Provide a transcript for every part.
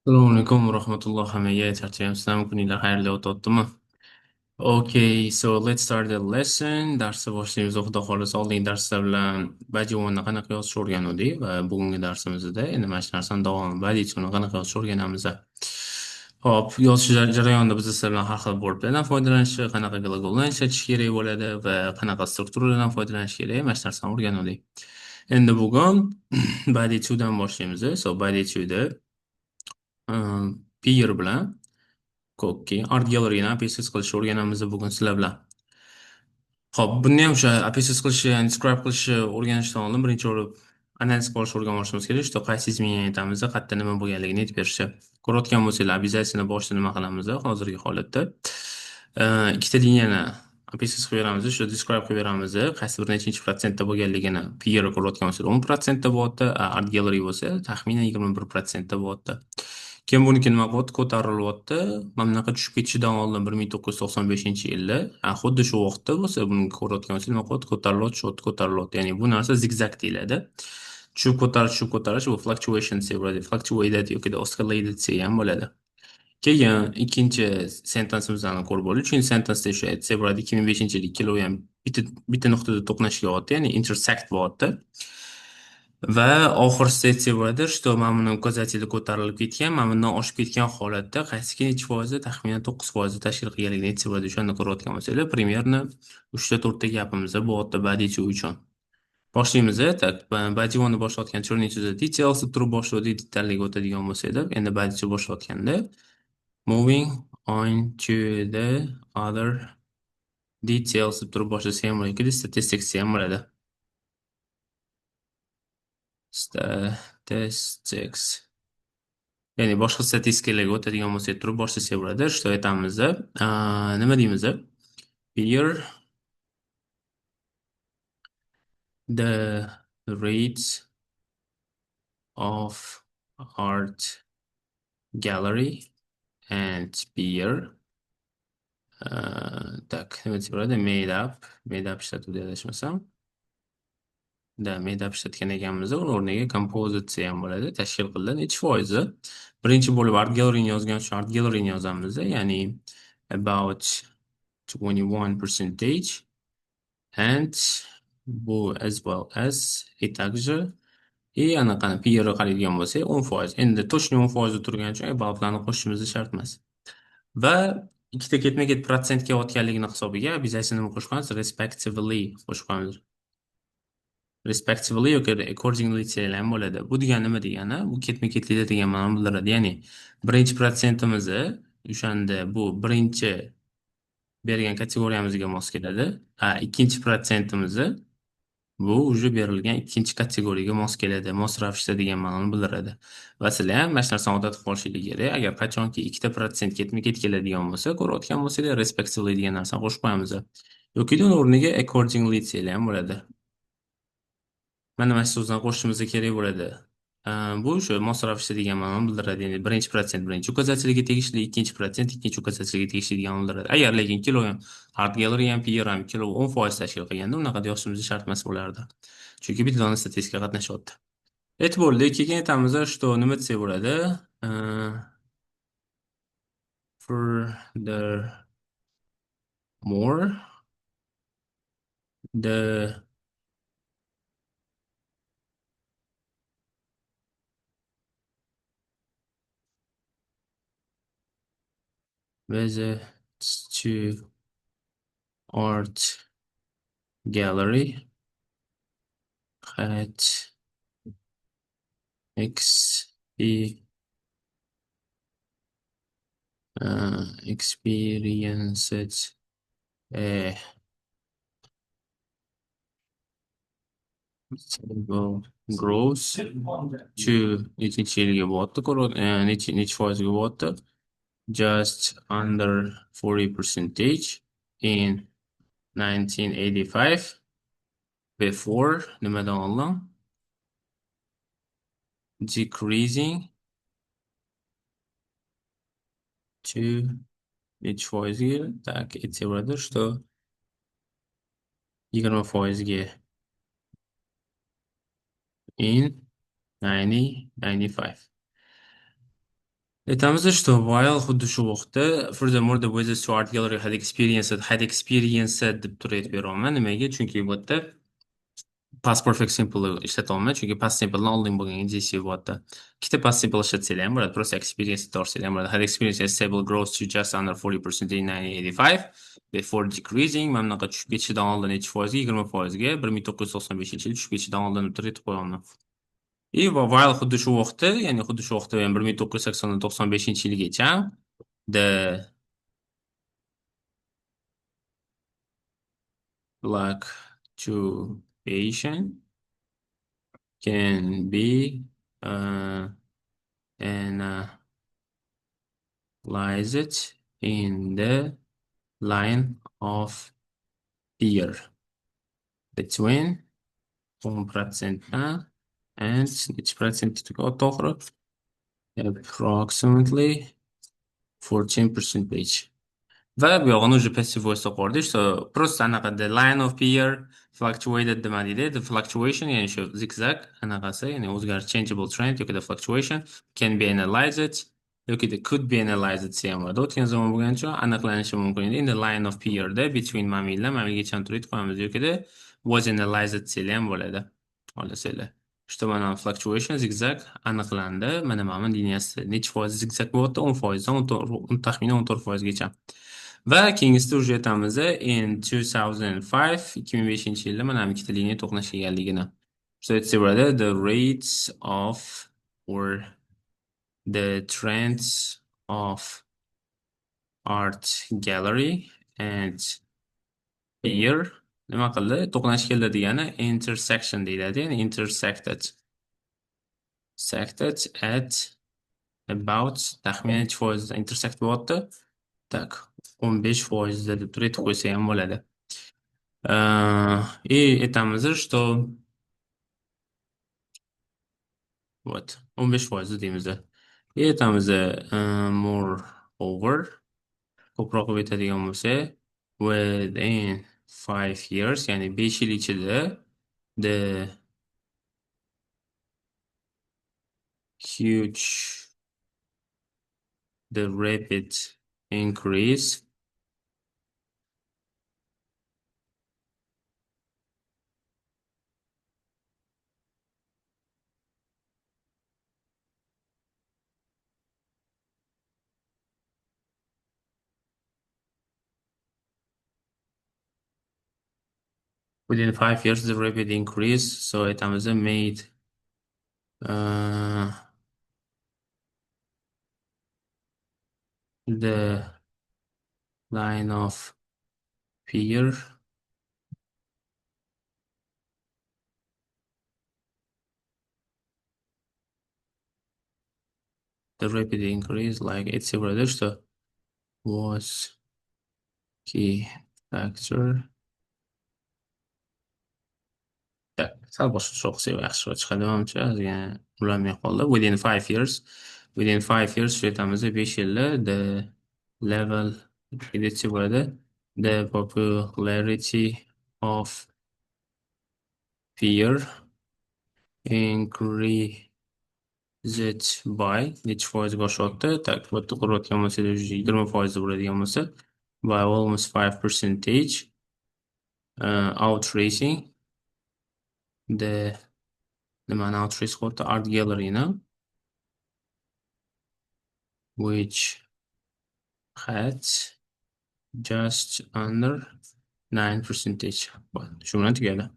Assalomu alaykum va rahmatulloh hammaga. Charchayapsizlarmi? Kuninglar xayrli o'tyaptimi? Okay, so let's start the lesson. Darsni boshlaymiz. Xudo xohlasa oldingi darslar bilan badiuvonni qanaqa yozishni o'rganuvdik va bugungi darsimizda endi mana shu narsani davomi badiuvonni qanaqa yozishni o'rganamiz. Xo'p, yozish jarayonida biz sizlar bilan har xil verblardan foydalanishni, qanaqa glagollarni ishlatish kerak bo'ladi va qanaqa strukturalardan foydalanish kerak, mana shu narsani o'rganuvdik. Endi bugun badiuvdan boshlaymiz. So badiuvda Pier bilan Kokki Art Gallery'ni opisiz qilishni o'rganamiz bugun sizlar bilan. Xo'p, buni ham o'sha opisiz qilishni, ya'ni describe qilishni o'rganishdan oldin birinchi bo'lib analiz qilishni o'rganib olishimiz kerak, что qaysi изменение aytamiz, qayerda nima bo'lganligini aytib berishi. Ko'rayotgan bo'lsanglar, обязательно boshida nima qilamiz hozirgi holatda? Ikkita liniyani opisiz qilib beramiz, shu describe qilib beramiz, qaysi bir nechinchi protsentda bo'lganligini. Pier ko'rayotgan bo'lsanglar 10% bo'lyapti, Art Gallery bo'lsa taxminan 21% bo'lyapti. Keyin buniki nima qilyapti? Ko'tarilyapti. Mana bunaqa tushib ketishidan oldin 1995-yilda, xuddi shu vaqtda bo'lsa, buni ko'rayotgan bo'lsangiz nima qilyapti? Ko'tarilyapti, tushyapti, ko'tarilyapti. Ya'ni bu narsa zigzag deyiladi. Tushib ko'tarish, tushib ko'tarish bu fluctuation desa bo'ladi. Fluctuated yoki oscillated desa ham bo'ladi. Keyin ikkinchi sentenceimizni ko'rib bo'ldik. Uchinchi sentenceda o'sha aytsa bo'ladi, 2005-yil ikkalovi ham bitta nuqtada to'qnash kelyapti, ya'ni intersect bo'lyapti. Va oxirisi aytsak bo'ladi, что mana buni указатели ko'tarilib ketgan, mana bundan oshib ketgan holatda qaysiki nechi foizi, taxminan 9% tashkil qilganligini aytsak bo'ladi. O'shanda ko'rayotgan bo'lsanglar, примерно 3ta 4ta gapimiz bo'lyapti badiiy uchun. Boshlaymiz, так, badiivonni boshlayotgan turning so'zi details deb turib boshladik, detalliga o'tadigan bo'lsak, endi badiiy boshlayotganda moving on to the other details deb turib boshlasa ham bo'ladi, yoki statistics ham bo'ladi. Statistics. Ya'ni boshqa statistikalarga o'tadigan bo'lsak turib boshlasak bo'ladi. Что aytamiz? Nima deymiz? Here the rates of art gallery and beer. Так, nima desa bo'ladi? Made up, made up ishlatuvdi adashmasam. Da, made up ishlatgan ekanmiz, uni o'rniga composite ham bo'ladi. Tashkil qildi. Nechi foizi? Birinchi bo'lib art galleryni yozgan uchun art galleryni yozamiz, ya'ni about 21% and bu as well as и также и anaqani Pierre qaraydigan bo'lsak 10%. Endi точно 10% turgani uchun aboutlarni qo'shishimiz shart emas. Va ikkita ketma-ket protsent kelayotganligini hisobiga обязательно nima qo'shib qo'yamiz? Respectively qo'shib qo'yamiz. Respectively yoki accordingly desalar ham bo'ladi. Bu degani nima degani? Bu ketma-ketlikda degan ma'noni bildiradi. Ya'ni birinchi protsentimizni o'shanda bu birinchi bergan kategoriyamizga mos keladi. Ikkinchi protsentimizni bu уже berilgan ikkinchi kategoriyaga mos keladi, mos ravishda degan ma'noni bildiradi. Va sizlar ham mana shu narsani odat qilib olishinglar kerak. Agar qachonki ikkita protsent ketma-ket keladigan bo'lsa, ko'rayotgan bo'lsanglar, respectively degan narsani qo'shib qo'yamiz. Yoki uni o'rniga accordingly desanglar ham bo'ladi. Mana shu so'zni qo'shishimiz kerak bo'ladi. Bu o'sha mos ravishda degan ma'noni bildiradi. Ya'ni birinchi protsent birinchi указательga tegishli, ikkinchi protsent ikkinchi указательga tegishli degan ma'noni bildiradi. Agar lekin kilo ham Art Gallery ham Pier ham kilo 10% tashkil qilganda, unaqa yoshimiz shart emas bo'lardi. Chunki bitta dona statistika qatnashyapti. Aytib bo'ldik. Keyin aytamiz, что nima desak bo'ladi? Furthermore, the visits to art gallery had experienced a stable growth to nechinchi yilga bo'lyapti, nechi foizga bo'lyapti? Just under 40% in 1985 before nimadan oldin decreasing to nechi foizga? Так, aytsak bo'ladi, что 20% in 1995. Aytamiz, что while xuddi shu vaqtda, furthermore, the visits to art gallery had experienced deb turib aytib beryapman. Nimaga? Chunki bu yerda past perfect simple ishlatyapman, chunki past simpledan oldin bo'lgan действие bu yerda. Ikkita past simple ishlatsanglar ham bo'ladi, просто experience to'g'risida ham bo'ladi. Had experienced a stable growth to just under 40% in 1985 before decreasing. Mana bunaqa tushib ketishidan oldin nechi foizga? 20%ga 1995-yil tushib ketishidan oldin deb turib aytib qo'yapman. И while xuddi shu vaqtda, ya'ni xuddi shu vaqtda, ya'ni 1980 95-yilgacha the fluctuation can be analyzed in the line of PER between 10% and nechi protsent to'g'ri? Approximately 14 percentage. Va bu yog'ini уже passive voice qo'ydik, что просто anaqa the line of PER fluctuated nima deydi? The fluctuation, ya'ni shu zigzag anaqasi, ya'ni o'zgarish, changeable trend yoki the fluctuation can be analyzed yoki the could be analyzed desa ham bo'ladi. O'tgan zamon bo'lgani uchun aniqlanishi mumkin edi. In the line of PERda between mana yildan mana yilgacha turib qo'yamiz yoki was analyzed desanglar ham bo'ladi. Xohlasanglar. Что mana fluctuation zigzag aniqlandi. Mana liniyasi necha foiz zigzag bo'lyapti? 10 foizdan 14, taxminan 14 foizgacha. Va keyingisida уже aytamiz in 2005, 2005-yilda mana bu ikkita liniya to'qnashganligini. Что aytsak bo'ladi? The rates of or the trends of art gallery and PER nima qildi? To'qnash keldi degani intersection deyiladi, ya'ni intersected. Sected at about taxminan necha foizda intersect bo'lyapti? Так, 15 foizda deb turib aytib qo'ysa ham bo'ladi. И aytamiz, что вот 15 foizda deymiz. И aytamiz, moreover, ko'proq qilib aytadigan bo'lsak, within 5 years, ya'ni 5 yil ichida the huge the rapid increase within 5 years the rapid increase, so aytamiz, made the line of PER the rapid increase, like aytsak bo'ladi, что was key factor. Так, sal boshqacha o'qisak yaxshiroq chiqadi manimcha, ozgina ulanmay qoldi. Within 5 years, shu aytamiz, 5 yilda the level aytsak bo'ladi, the popularity of PER increased by necha foizga oshyapti? Так, bu yerda ko'rayotgan bo'lsangiz, 20% bo'ladigan bo'lsa, by almost 5 percentage, outracing the nimani outrace qilyapti? Art galleryni, which had just under 9 percentage. Shu bilan tugadi.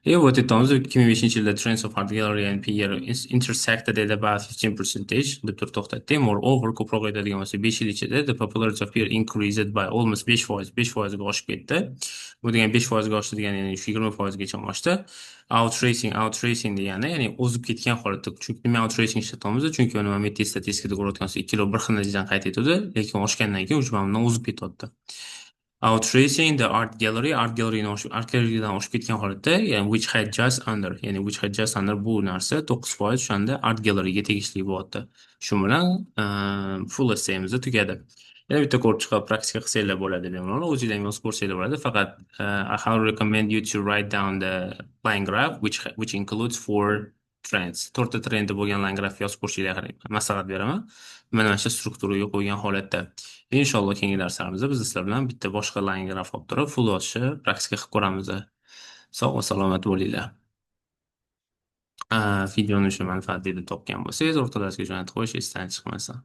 И вот aytamiz, 2005-yilda trends of art gallery and PER intersected at about 15 percentage deb turib to'xtatdik. Moreover, ko'proq aytadigan bo'lsak, 5 yil ichida the popularity of PER increased by almost 5 foiz, 5 foizga oshib ketdi. Bu degani 5 foizga oshdi degani, ya'ni shu 20 foizgacha oshdi. Outracing, outracing degani, ya'ni o'zib ketgan holatda. Chunki nima outracing ishlatyapmiz? Chunki uni mana statistikada ko'rayotgan bo'lsak, ikkalovi bir xil natijadan qayd etuvdi, lekin oshgandan keyin уже mana bundan o'zib ketyapti. Outracing the art gallery, art galleryni oshib, art gallerydan oshib ketgan holatda, ya'ni which had just under, ya'ni which had just under bu narsa 9% o'shanda art galleryga tegishli bo'lyapti. Shu bilan full essayimiz tugadi. Yana bitta ko'rib chiqib praktika qilsanglar bo'ladi bemalol. O'zinglar ham yozib ko'rsanglar bo'ladi. Faqat I highly recommend you to write down the line graph which includes four Trends. To'rtta trendi bo'lgan line graph yozib ko'rishinglarga maslahat beraman. Mana shu strukturaga qo'ygan holatda. Inshaalloh keyingi darslarimizda biz sizlar bilan bitta boshqa line graph olib turib, full yozishni praktika qilib ko'ramiz. Sog' va salomat bo'linglar. Videoni o'sha manfaatli deb topgan bo'lsangiz, o'rtoqlaringizga jo'natib qo'yish esdan chiqmasin.